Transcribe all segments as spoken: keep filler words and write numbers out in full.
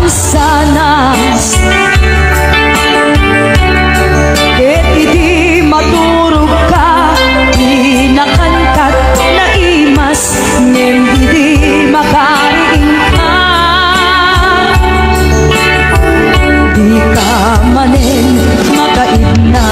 Sana. Ket idi maturogka, di nakankat naimas, ngem idi makariingka, dika manen makaibna.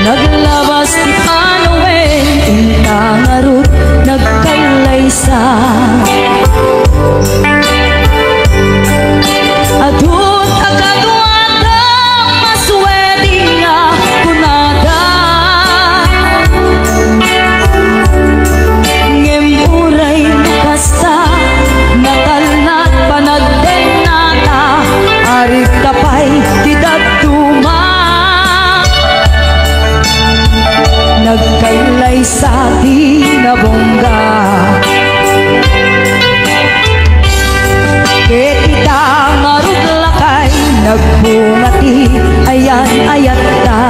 Naglabas ti panawen, inta ngarud nagkallaysa. Adun a kaduada, mas wedding nga kunada. Ngem uray no kasta, natalna ti panagdennata, arigta pay ti dadduma. Nagkallaysa ti nabungga. Ket ita ngarud lakay, nagbunga ti ayan-ayatta.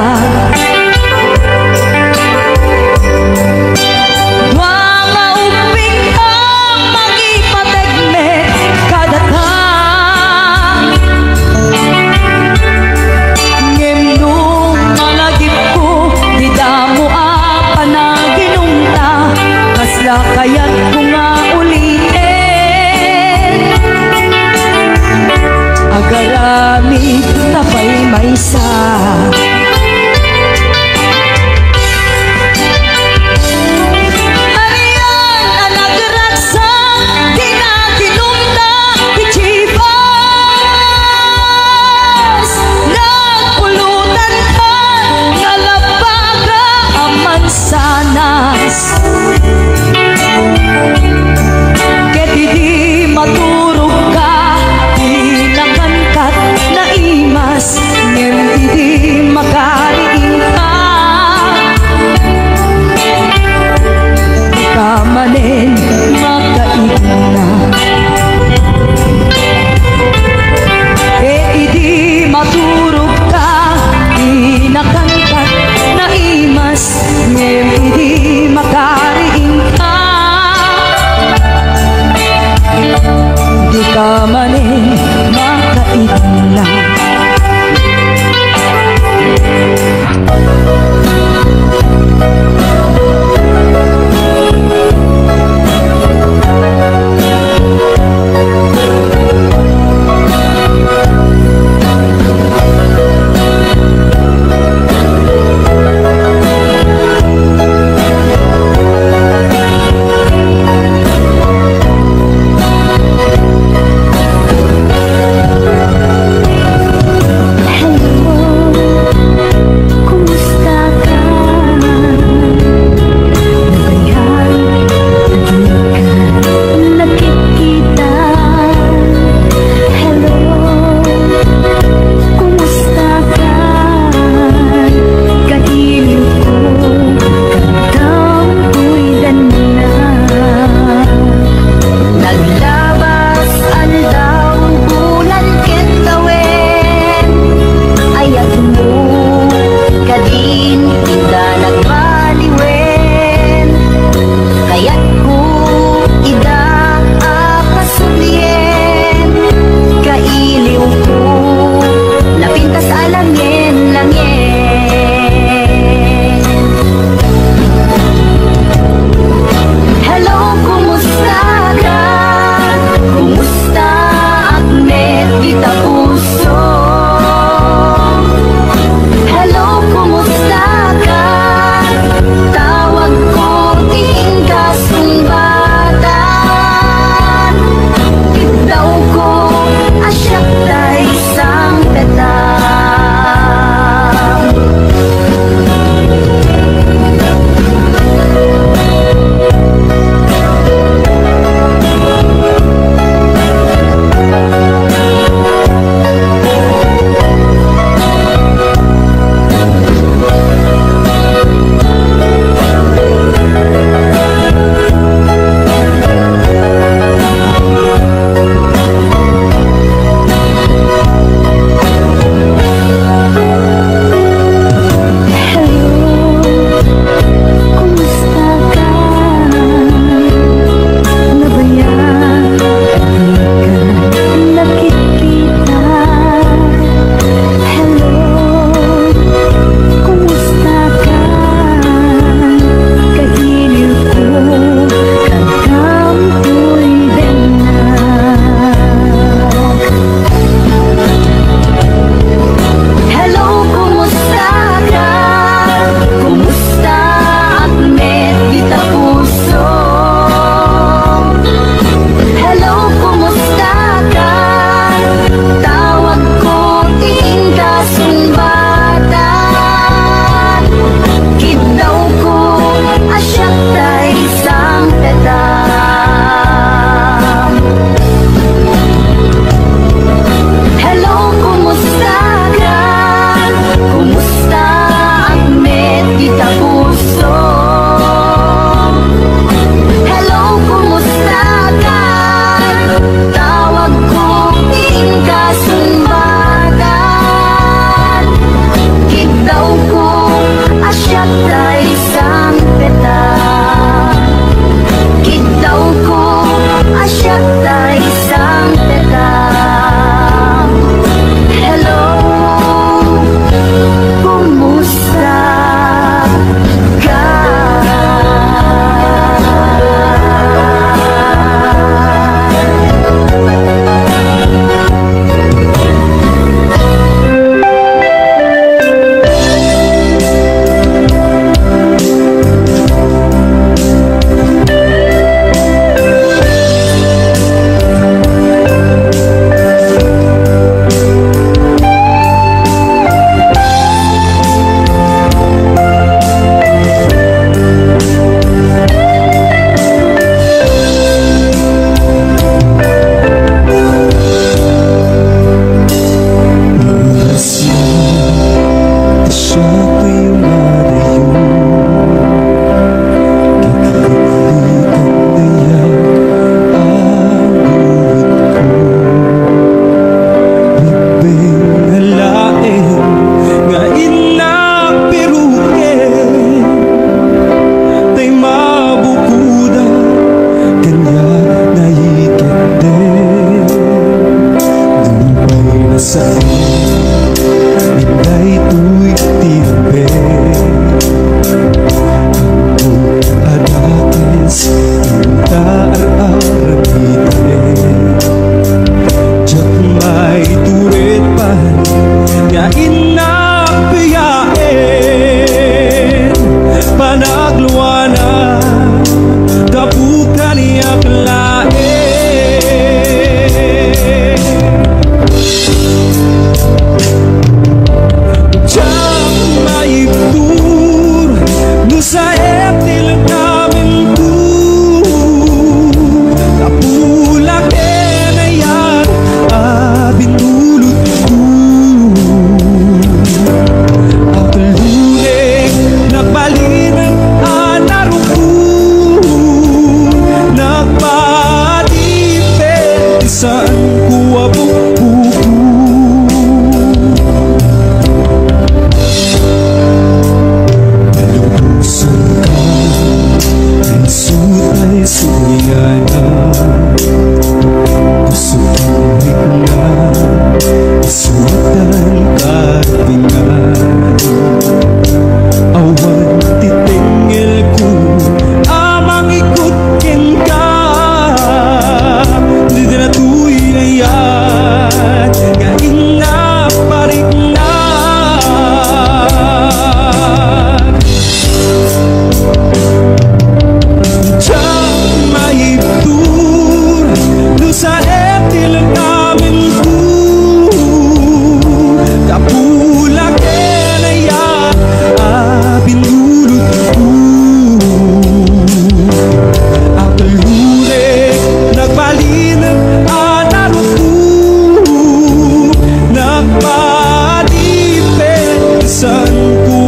Dua nga ubbing a mangipateg met kadata. Ngem no malagipko ti damo a panaginumta, kasla kayatko nga uliten? Agaramidta pay maysa.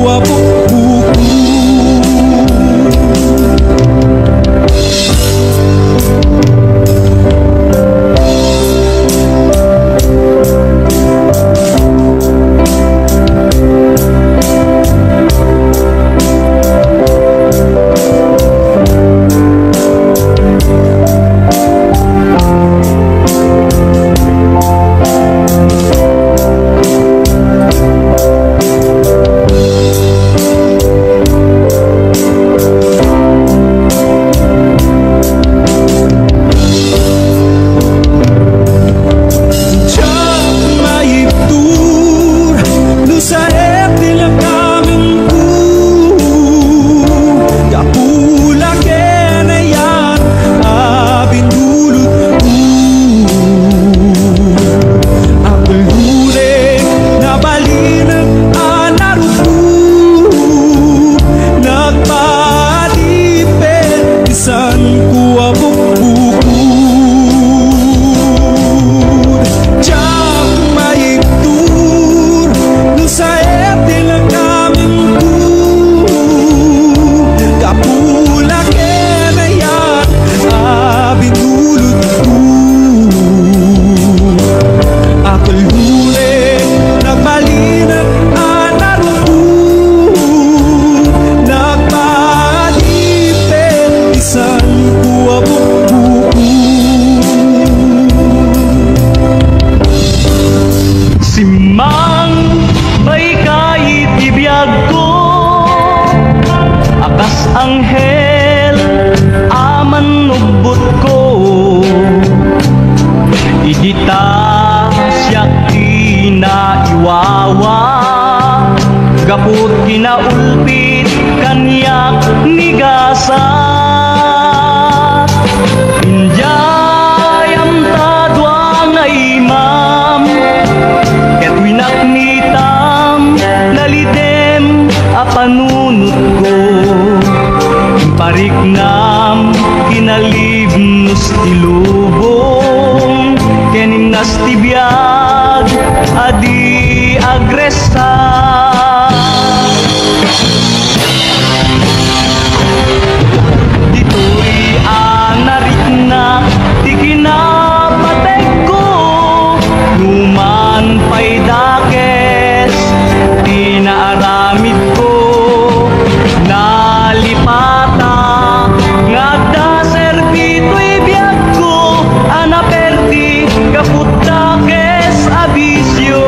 Pabukbukon. Diak maibtur no saet ti lakamenko, gapu la ken ayan a binulotko. Aklodek, nabalinek a narukto, nagpadiped ti sanko a bukbukon. Diak maibtur no saet ti lakamenko, gapu la ken ayan a binulotko. Aklodek, nabalinek a narukto, nagpadiped ti sanko a bukbukon. Simmang baykay iti biagko a kas anghel a mannubbotko. Iti ta siak ti naiwawa, gapu ti naulpit kaniak ni gasat. Idiay amta dua nga imam, ket winaknitam, nalidem a panunotko. Impariknam kinalibnos ti lubong, ken imnas ti biag a di agresar. Ditoy a nariknak ti kinapategko, numan pay dakes ti naaramidko. Nalipata nga adda serbi toy biagko a naperdi gapu dakes a bisio.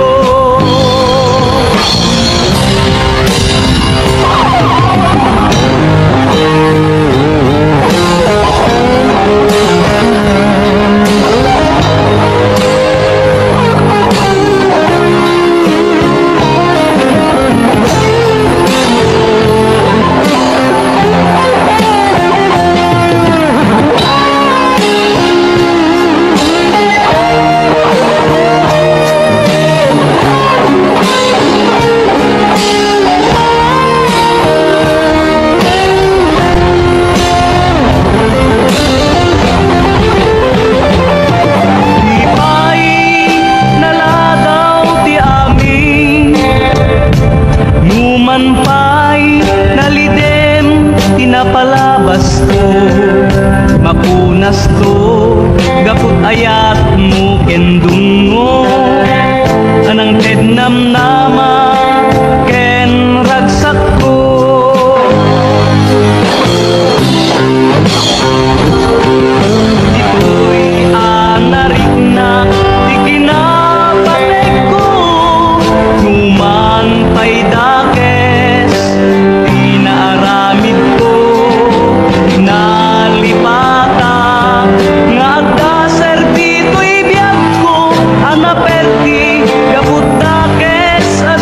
Di pay naladaw ti amin, numan pay nalidem ti napalabasko. Mapunasto gapu ti ayatmo ken dungngo, a nangted namnama ken ragsakko. Ditoy a nariknak ti kinapategko, numan pay dakes ti naaramidko. Nalipata nga adda serbi toy biagko a naperdi gapu dakes a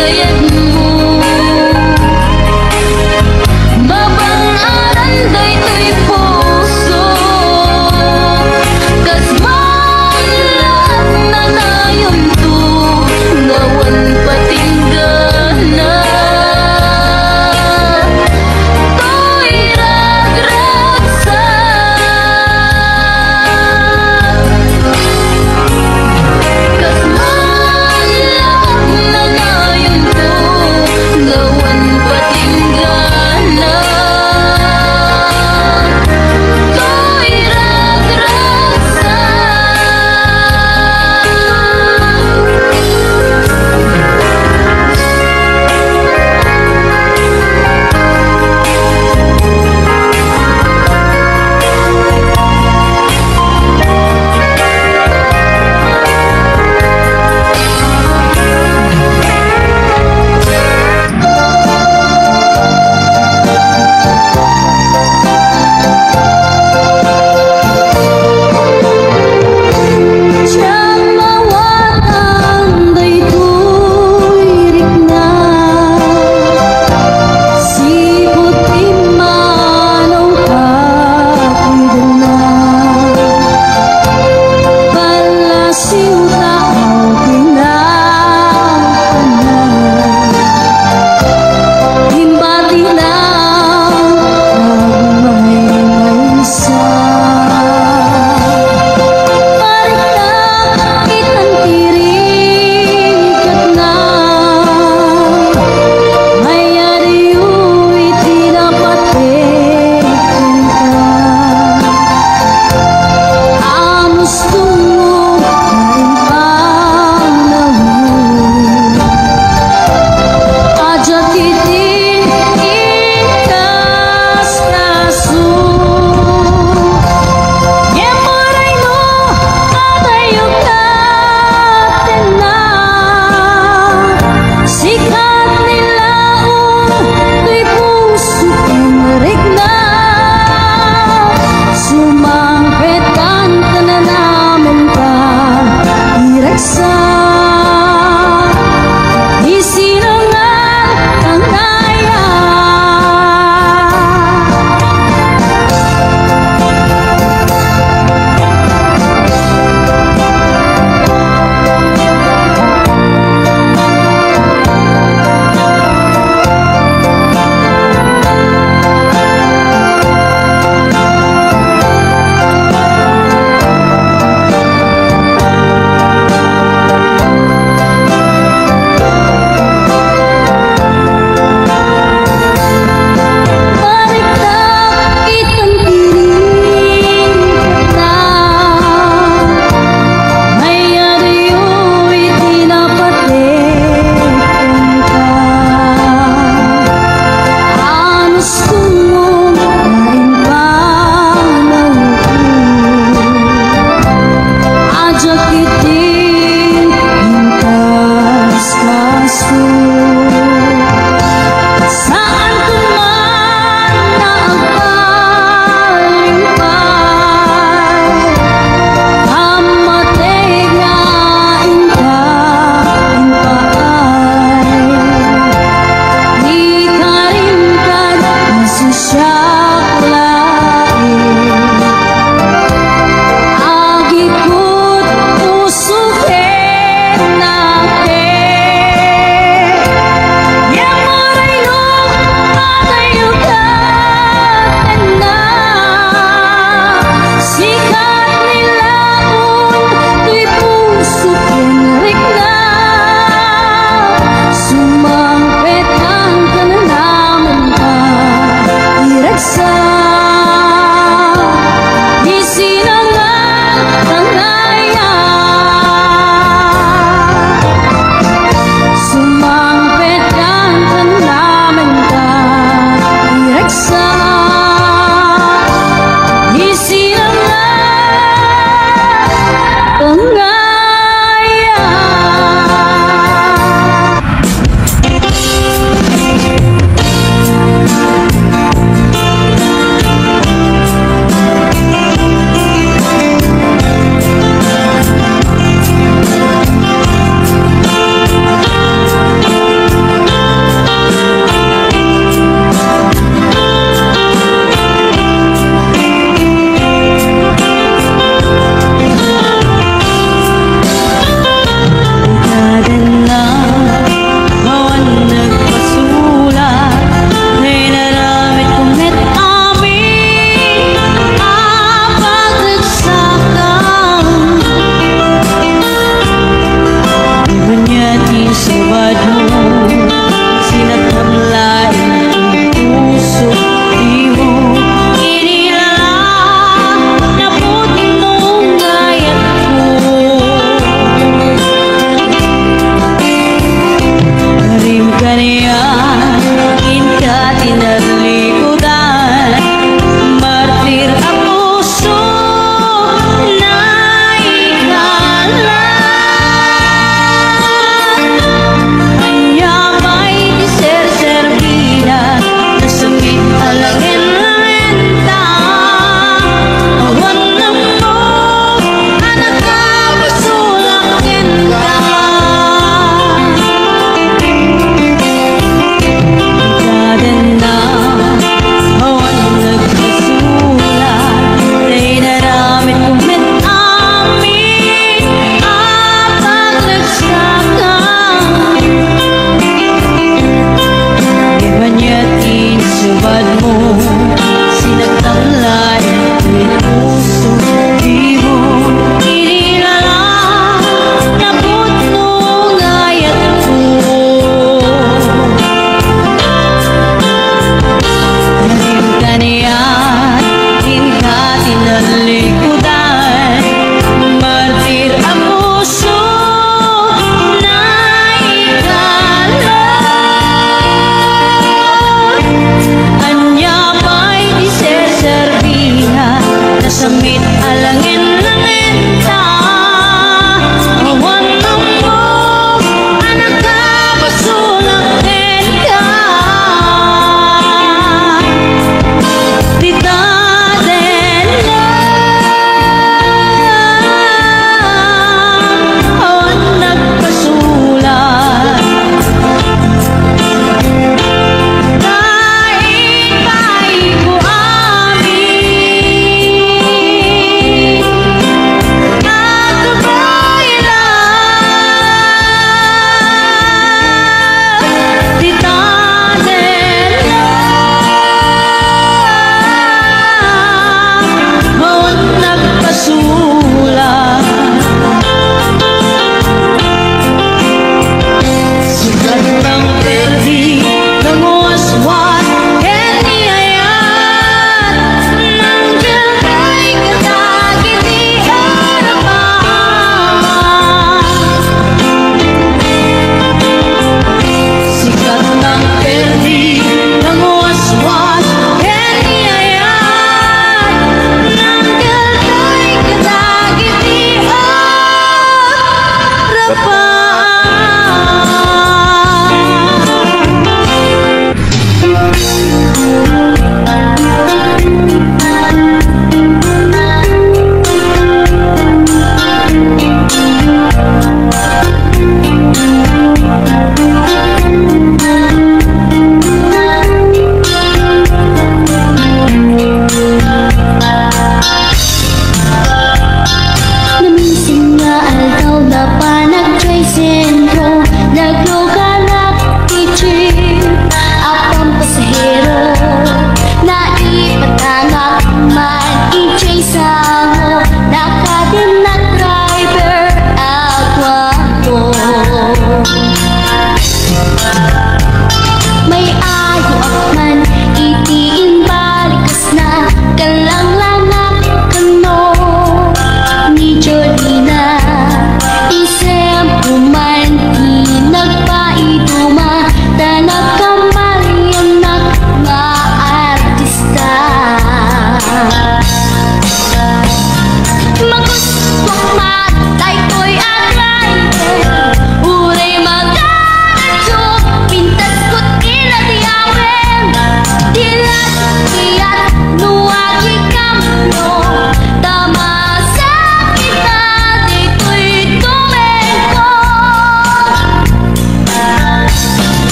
Kayatmo mabang-aran daytoy puso, kas man la nanayon to, nga wen patinggana toy ragragsak. Kas man la nanayon to,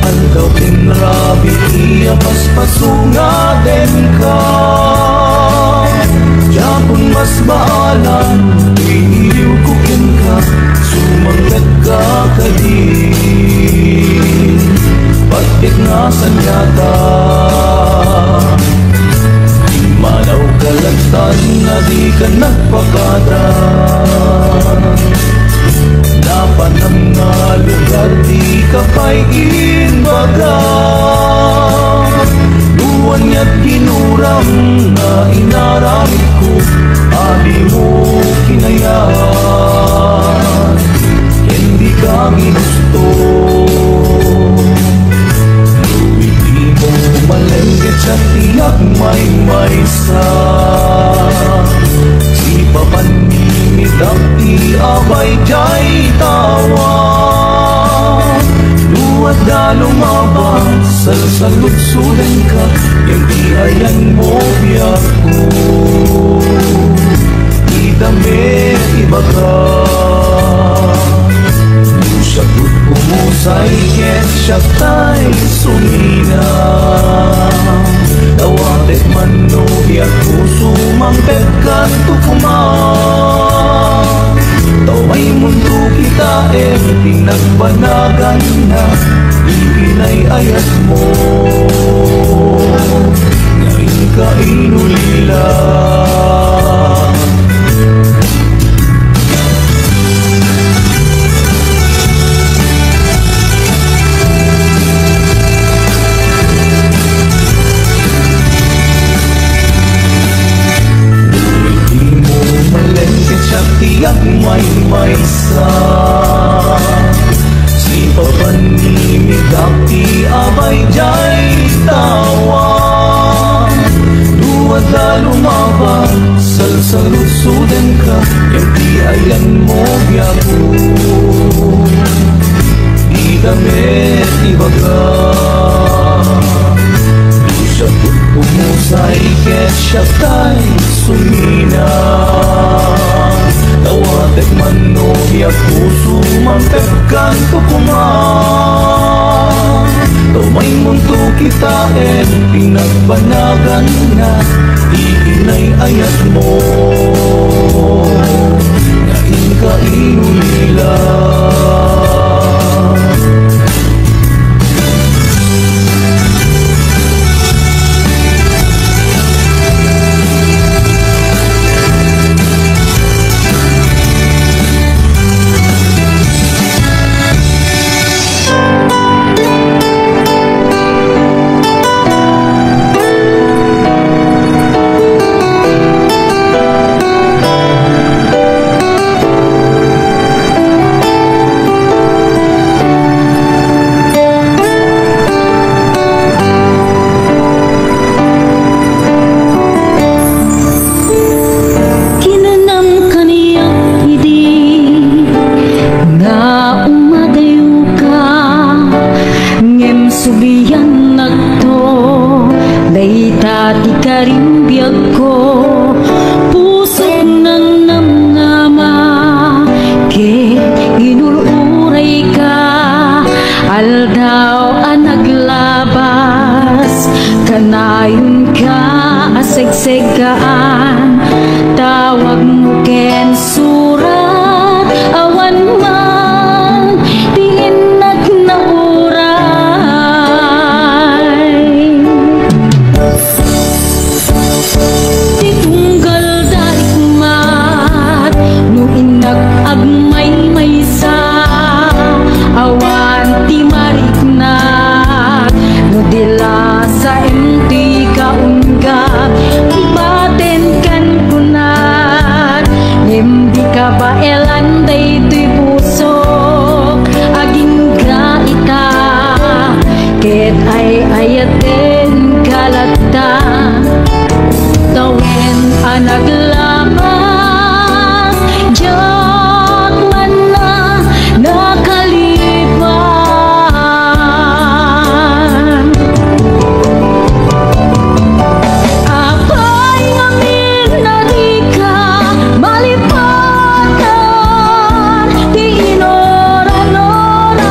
Aldaw ken rabii a paspasungadenka. Diakon masbaalan, iliwko kenka, sumangpetka kadi. Patgek nga saniata, immanawka latta a dika nagpakada. Napanam nga lugar dika pay imbaga. No ania't ginuram nga inaramidko a dimo kinayat ken dika ginusto. No idi mo malengget siak ti agmaymaysa, sipapanimitak ti abay diay tawa. No adda lumabas, salsaludsodenka, ngem ti ayanmo biagko, dita met ibaga. No siak met umusay ket siak tay sumina, dawatek man no biagko, sumangpetkanto koma. Ta umaymonto kitaen, pinagbanaganna, iginay-ayatmo nga inka inulila. Dimo malengket siak ti agmaymaysa, sipapanimitak ti abay diay tawa. No adda lumabas, salsaludsodenka, ngem ti ayanmo biagko, dita met ibaga. No siak met umusay ket siak tay sumina, dawatek man no biagko, sumangpetkanto koma. Ta umaymonto kitaen, pinagbanaganna, iginay-ayatmo nga inka inulila. Kinunam kaniak idi nga umadayoka, ngem subliannakto, dayta ti karimbiagko. Pusok nangnamnama ket inur-urayka, aldaw a naglabas, kanayonka a segseggaan, tawagmo ken surat, awan man ti innak nauray. Ti tunggal da riknak no innak agmaymaysa, awan ti mariknak no dilasaem ti kaunggak. Baten kan kunak, ngem di kabaelan daytoy pusok, agingga ita ket ay-ayatenka latta. Tawen a naglamas, diak man a nakalipan. Apay ngamin a dika malipatan ti inura-nura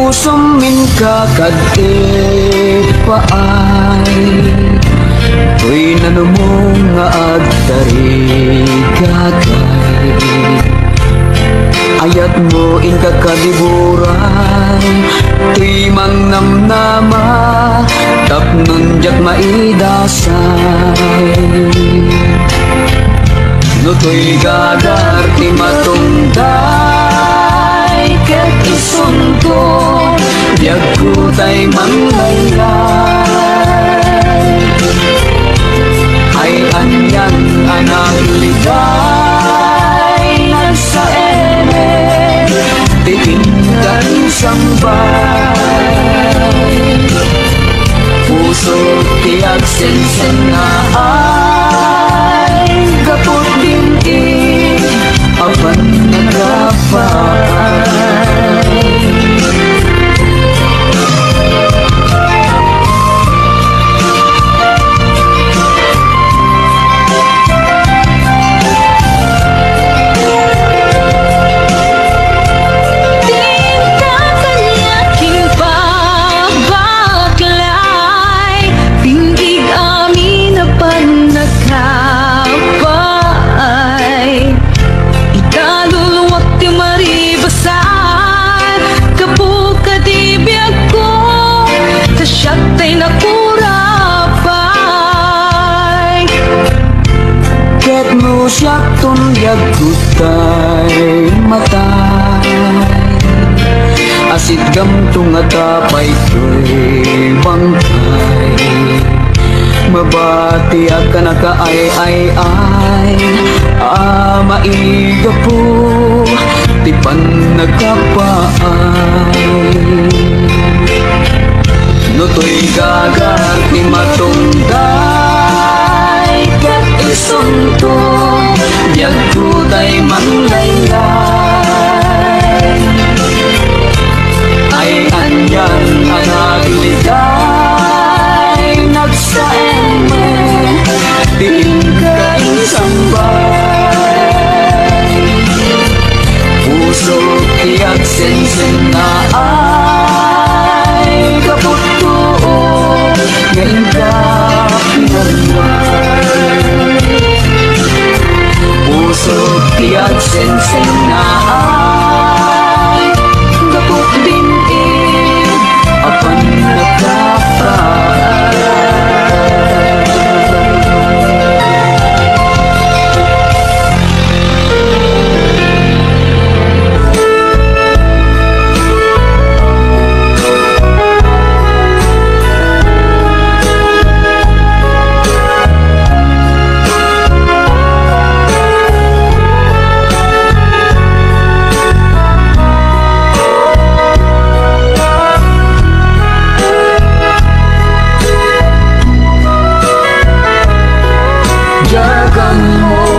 Pusom inka kad ipaay, toy nanumo nga agtarigagay. Ayatmo inka kadiburan, toy mangnamnama, tapnon diak maidasay. No toy gagar ti matungday ket isunto, biagko tay manglaylay. Ay anian a nagligay, nagsaemek, ti inka insambay. Puso ti agsensennaay, gapu din-i apan nagkapaay. Tinta kaniak kin pabaklay, pingig amin a pannakapaay. Ikaluluak ti maribasar, gapu kadi biagko, ta siak tay nakurapay. Ket no siakton biagko tay matay, asitgamto nga tapay toy bangkay. Mabatiak a nakaay-ay-ay a maigapu ti pannakapaay. No toy gagar ti matungday ket isunto, biagko tay manglaylay. Ay anian a nagligay, nagsaemek, ti inka insambay. Puso ti agsensennaay, gapu too nga inka pinagmay. Puso ti agsensennaay, gapu din-i apan nagkapaay. Diak ammo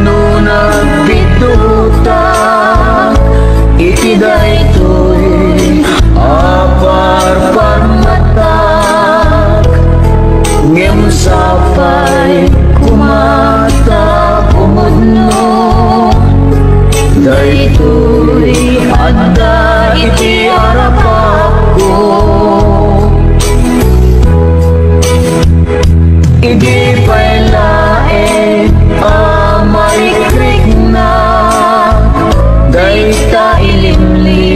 no nagbiddota iti daytoy a parparmatak, ngem sapay koma ta pumudno. Daytoy adda iti arapakko. Idi pay laeng a marikrikna dayta ilimlim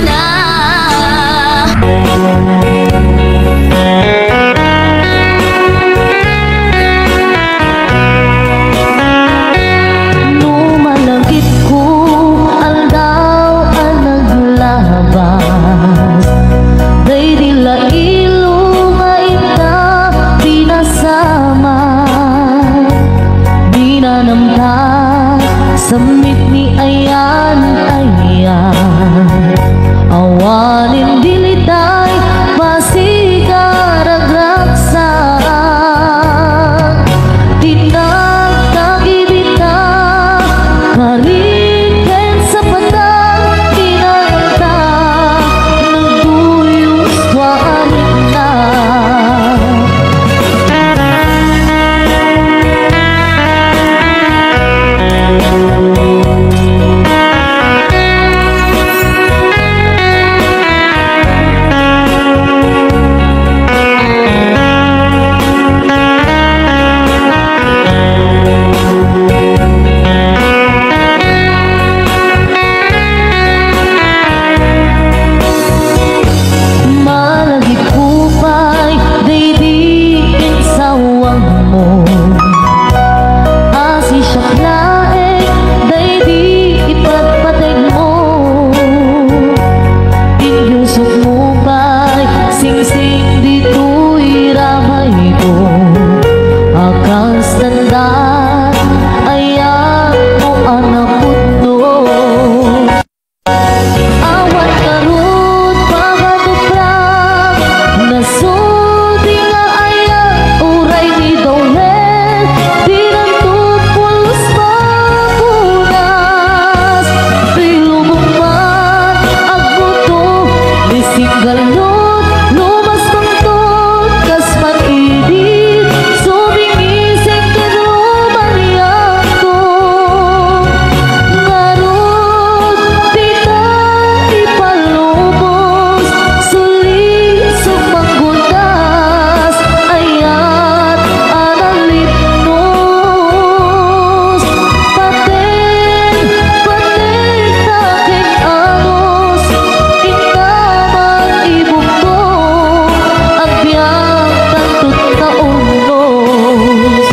na. No malagipko aldaw a naglabas, daydi la ilong nga inta pinasamak. Dinanamta, sammit ni ayan-ayan. Awanen dilitay, pasiga ragragsak. Tinagtagibita, karit ken sapatan, tinagta, nagduyos tuarinna. Malagipko pay daydi insawangmo. Asisiak laeng daydi ipatpategmo. Inyusokmo pay singsing ditoy ramayko. A kas dandan, ayanmo a napudno. Awan ngarud pangatuprak, nasudi nga ayak, uray ni Dawel, dinanto pulos mapunas. Ti lubong man agbuto, ni singgalot, lumas pangtot, kas man idi, sumingising ken rumariangto. Ngarud, dita ipalubos, sulisog manggunas, ayat a nalipnos. Pateg, pateg ta ken anus, inta man ibukto, agbiag tanto ta unnos.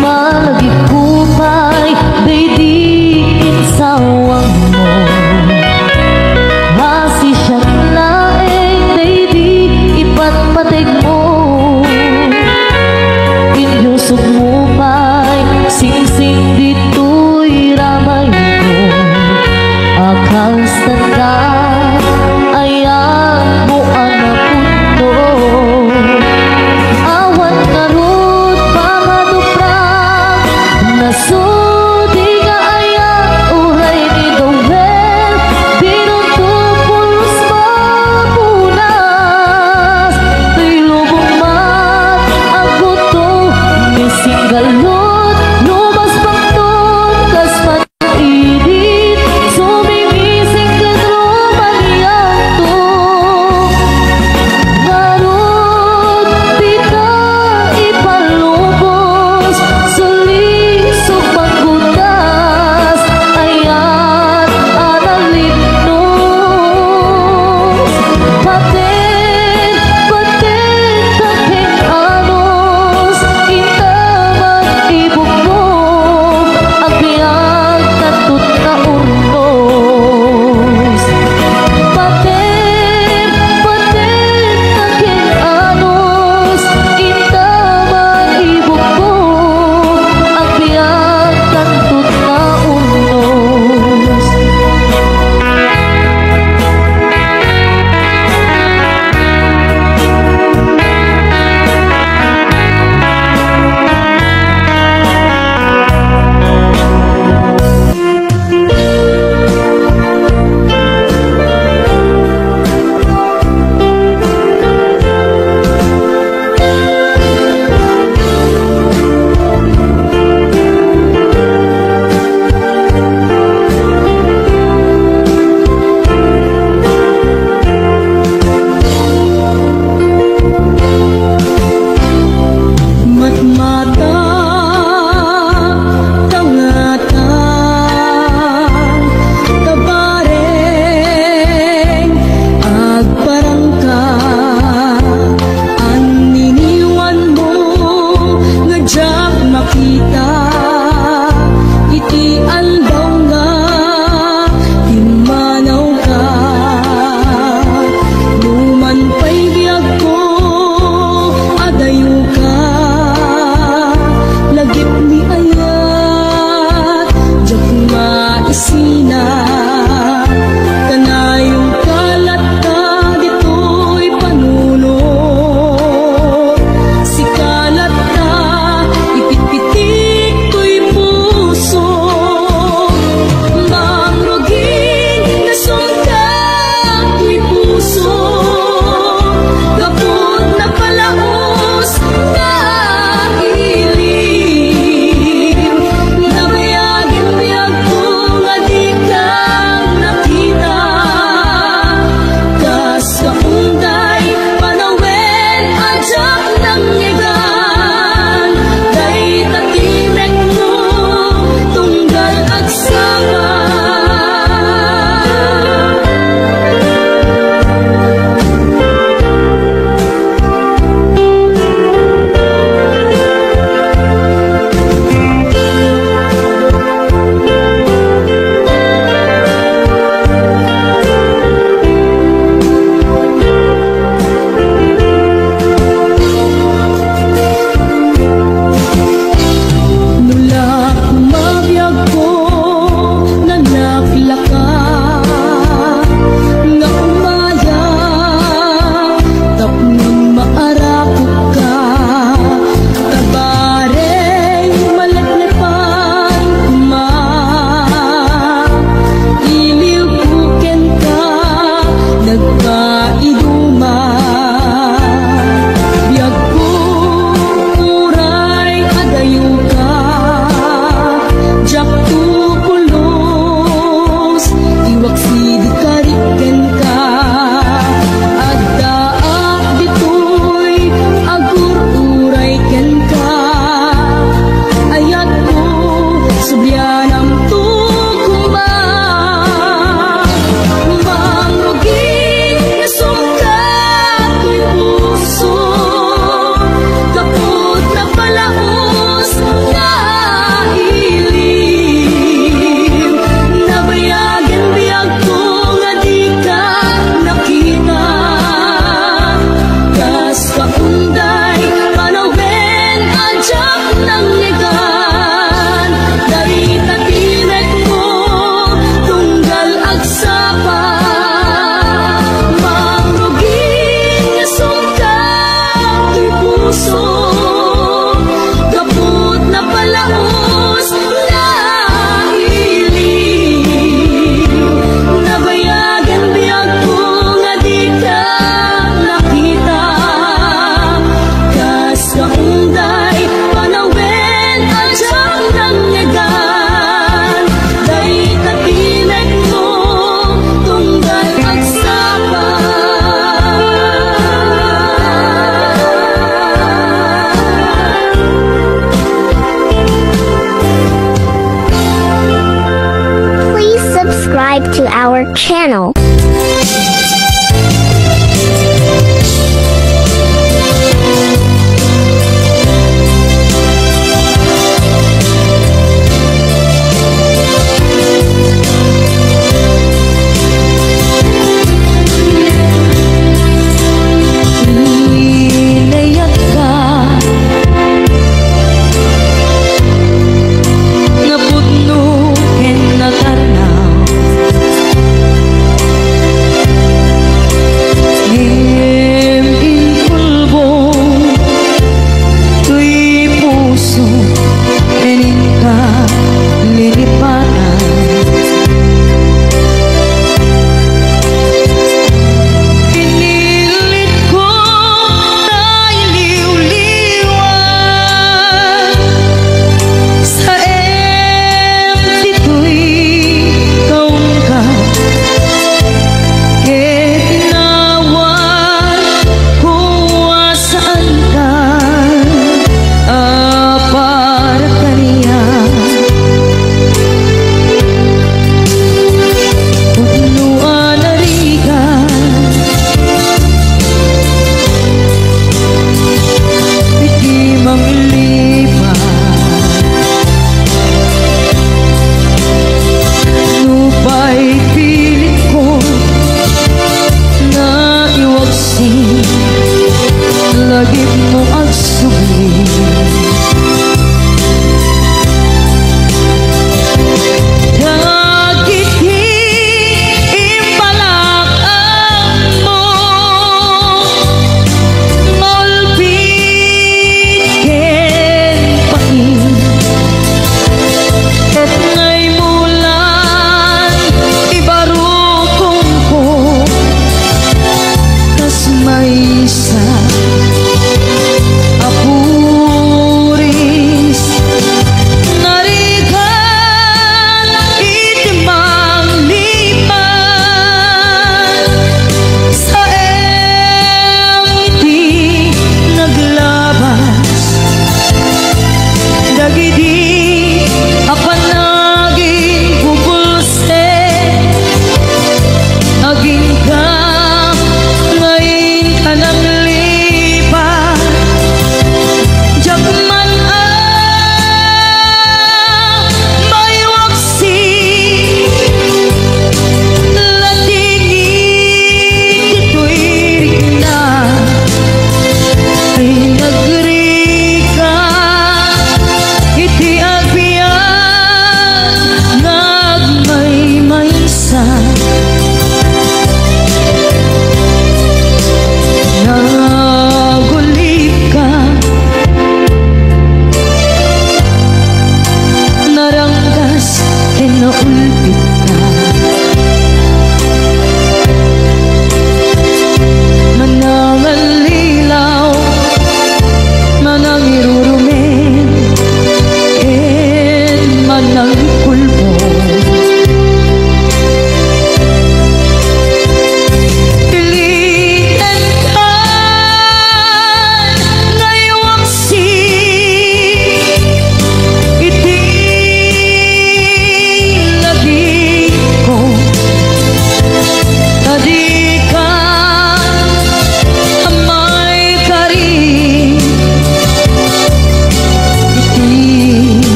Malagipko pay daydi insawangmo. Asisiak laeng daydi ipatpategmo. Inyusokmo pay singsing ditoy ramayko. A kas dandan, ayanmo a napudno. Awan ngarud pangatuprak, nasudi nga ayak, uray ni Dawel, dinunto pulos mapunas. Ti lubong man agbuto, ni Channel. Inayatka, napudno ken natarnaw.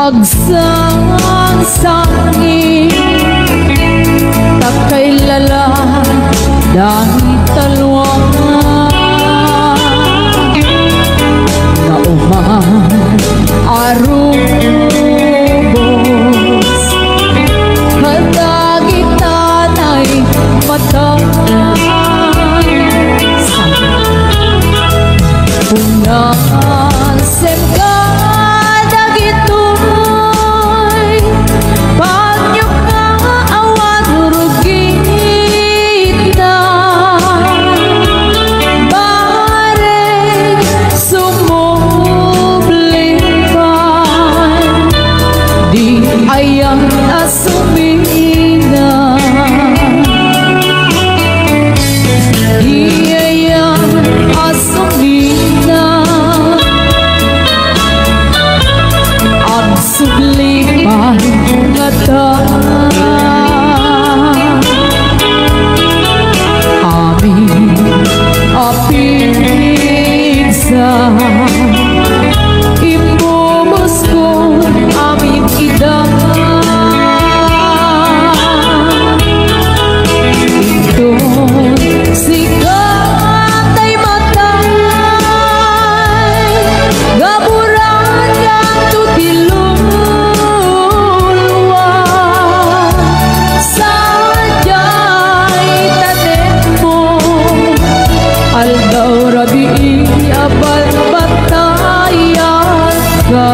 Agsangsangit, ta kailala dagita lua. Nauman a rubos, kadagita nay mata. Unasem kadagitoy banio nga awan rugitna. Bareng sumubli pay, di ayan a sumina. Di ayan a sumina. Agsubli pay ngata. Amin a pigsa, imbubuskon amin ida. Inton sika tay matay, gaburan kanto ti luluwa. Sadiay tanemmo, aldaw rabii a banbantayan ka.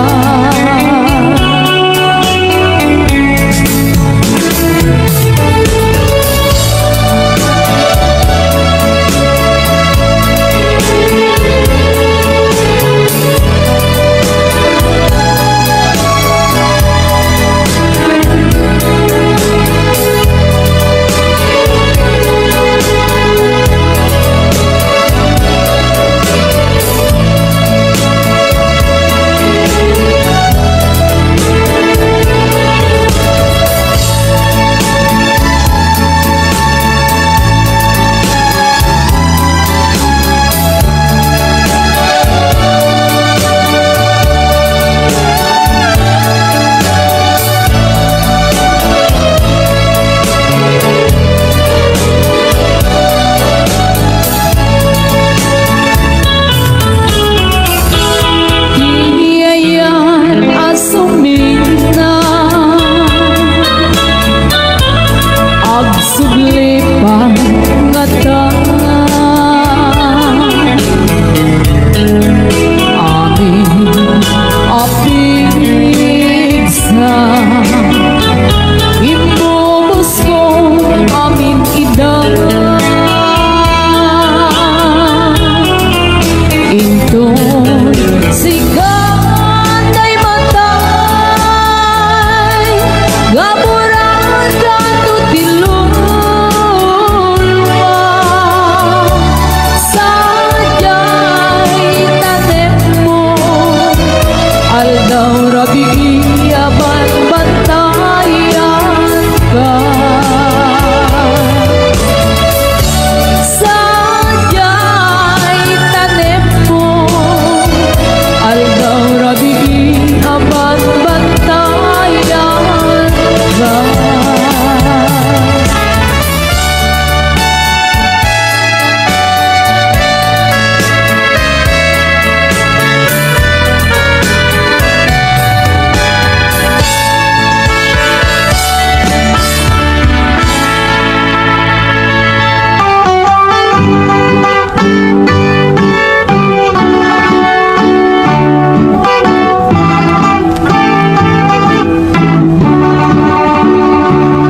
Di ayan a sumina, agsubli pay ngata. Amin a pigsa, imbubuskon amin ida. Inton sika tay matay, gaburan kanto ti luluwa. Sadiay tanemmo, aldaw rabii a banbantayan ka. Sadiay tanemmo, aldaw rabii a banbantayan ka.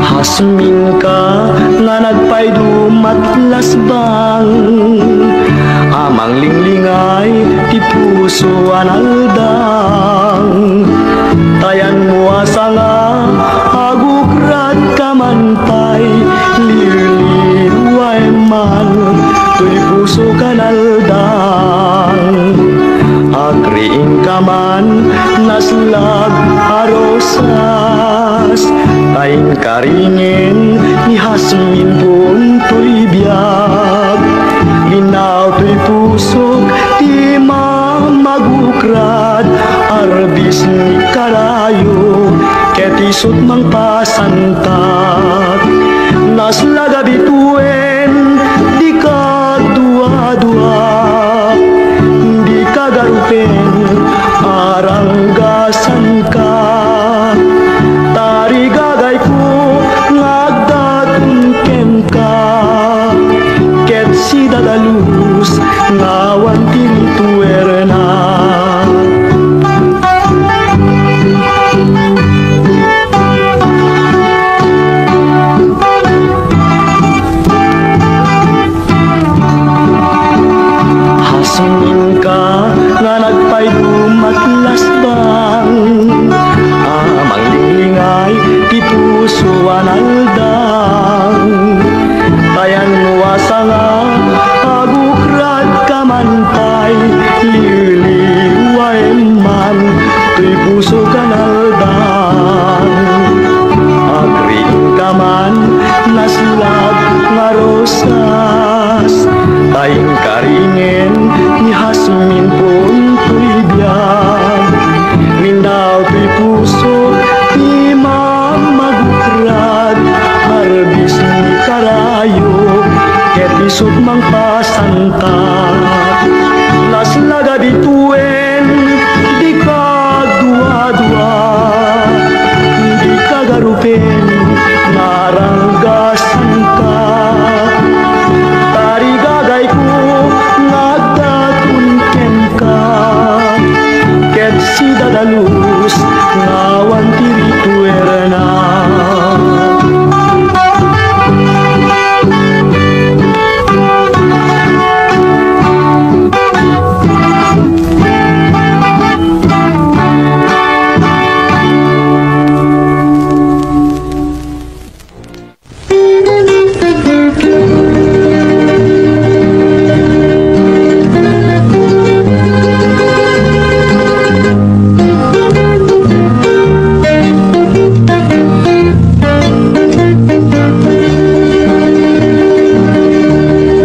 Hasminka nga nagpaydum a lasbang, a manglinglingay ti puso a naldang. Tayanmo a sanga, agukradka man pay, liliway man toy puso a naldang. Agriingka man naslag a rosas, ta inkaringen ni Jazmine puon toy biag. Linnaw toy pusok ti mamagukrad, arbis ni karayo Isut' mangpasantak, naslaga bituen, dika agduadua, dika garupen, aranggasanka, tarigagayko nga agdaton kenka, ket sidadalus nga awan ti rituerna. Hasminka nga nagpaydum a lasbang, a manglingay ti puso a naldang. Tayan wasanga, agukradka man pay, liliwaem man toy puso a naldang. Agriingka man, naslag nga rosas, ta inkaringen ni Hasmin puon toy biag. Mindaw toy puso ti mamagukrad, harbis ni karayo, ket isut' mangpasantak. Naslaga bituen, dika agduadua, dika garupen, naranggasanka. Tarigagayko nga agdaton kenka, ket sidadalus nga awan ti rituerna.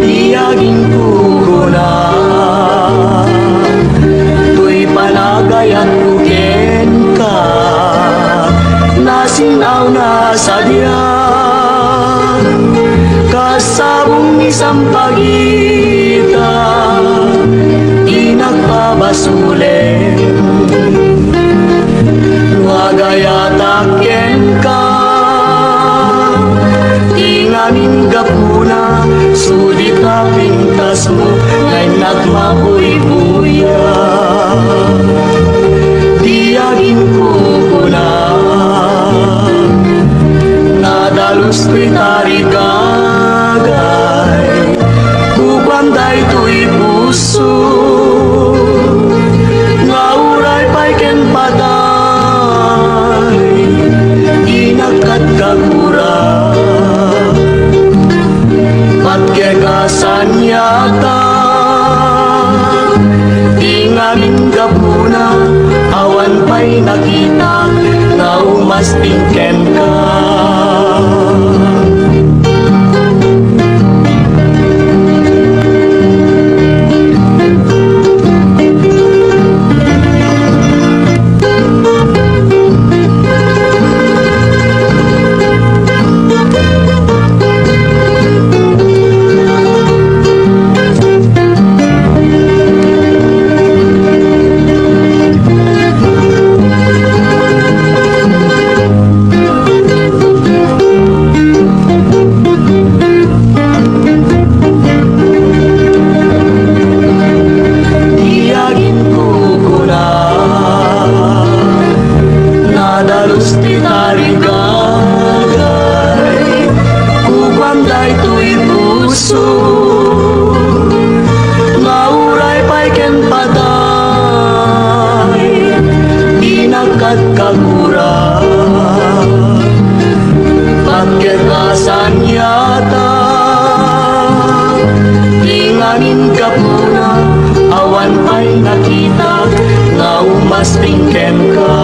Ti aginkukuna, toy panagayatko kenka, nasin-awna sadiak, kas sabong ni sampagita, ti nagpabasolem. No agayatak kenka, ti ngamin gapuna, sudita pintasmo, nga innak mabuybuya. Ti aginkukuna, nadalus toy tarigagay, kukuam daytoy puso, nga uray pay ken patay, dinak kadkagura. Patgek a saniata, ti ngamin gapuna, awan pay nakitak nga umasting kenka. Ti aginkukuna, nadalus ti tarigagay, kukuam daytoy puso, nga uray pay ken patay, dinak kadkagura. Patgek a saniata, ti ngamin gapuna, awan pay nakitak nga umasting kenka.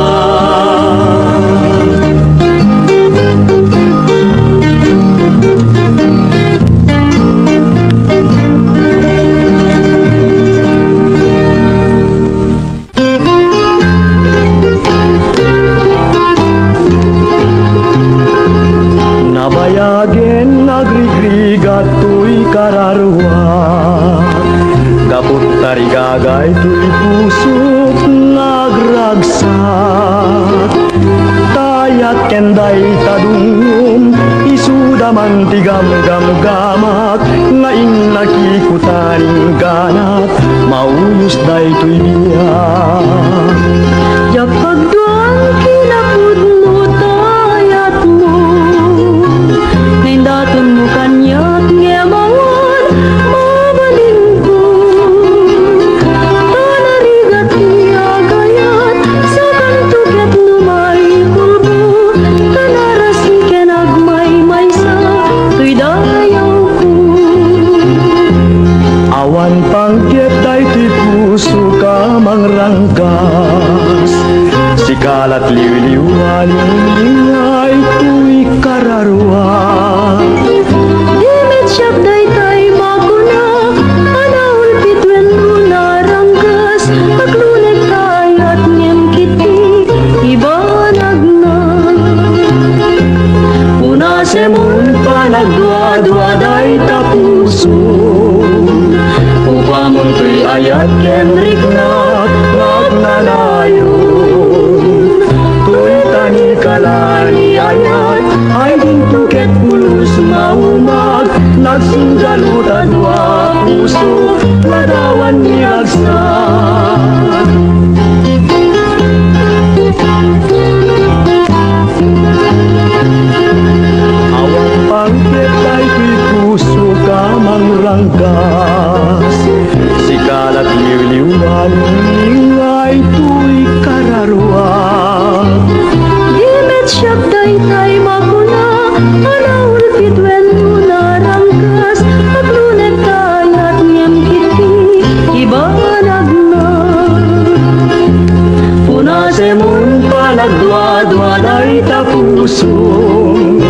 kararua. Gapu ta rigaga daytoy pusok nga agragsak, ta ayat ken dayta dungngom, isuda man ti gamgamgamak nga innakikutan ingganat. Mauyos daytoy biag. Diak pagduan kinapudno ta ayatmo. Nga indatonmo kaniak ngem awan mabalinko. Ta narigat ti agayat, sakanto ket no maikulbo, ta narasi ken agmaymaysa toy dayawko. Awan pangget daytoy pusok a mangranggas. Sika lat liwliwa, linglingay toy kararua. Di met siak daytay makuna a naulpit wenno naranggas. Agluneg ta ayat ngem ketdi ibanagna. Punasemon panagduadua dayta pusok. Upamontoy ayat ken riknak nga agnanayon. Toy tanikala ni ayat, ay dinto ket pulos maumag. Nagsunggalutan dua pusok, ladawan ni ragsak. Awan pangket daytoy pusok a mangranggas. Sika lat liwliwan, linglingay toy kararua. Di met siak daytay makuna a naulpit wenno naranggas. Agluneg ta ayat ngem ketdi ibanagna. Punasemon panagduadua dayta pusok.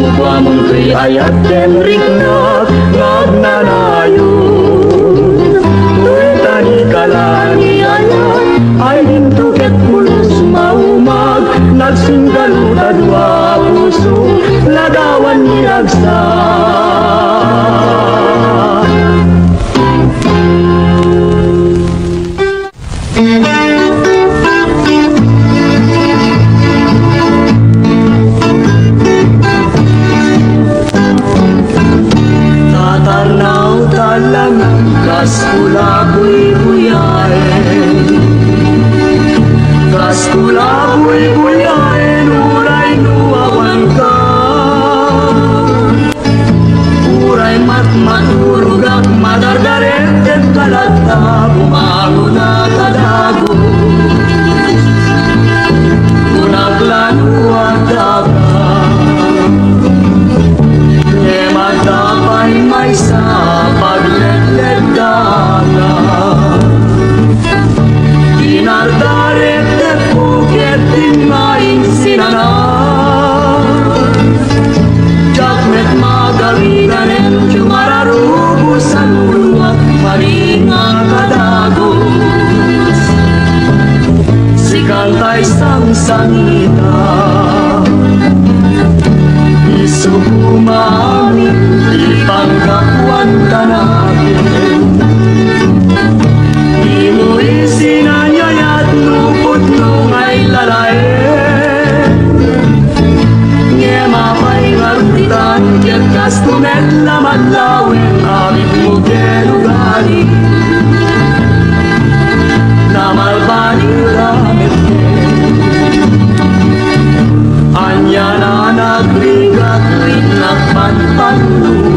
Upamontoy ayat ken riknak nga agnanayon. Toy tanikala ni ayat, ay dinto ket pulos maumag. Nagsunggalutan dua pusok, ladawan ni ragsak. Tatarnaw ta langan kas kula buybuyaen. Kas kula buybuyaen, uray no awanka. Uray matmaturogak, madardaretedka latta, bumangonka dagus. Kunak la no addaka, ngem adda pay maysa a pagledleddaka. Dinardaretedko ket dimmain sinana. Diak met magawid a nendio mararubo sa nunoak, maringa kadagus. Sikan tay sangsangita. Isu koma amin ti panggapuan ta namin. Dimo isin a ayat no pudno nga ilalaen. Ngem apay nga rugitan ket kasto met la madlawen a ritmo ken ugali. Namalbaliw la met ken. Ania a nagrigat, riknak, panpannuan.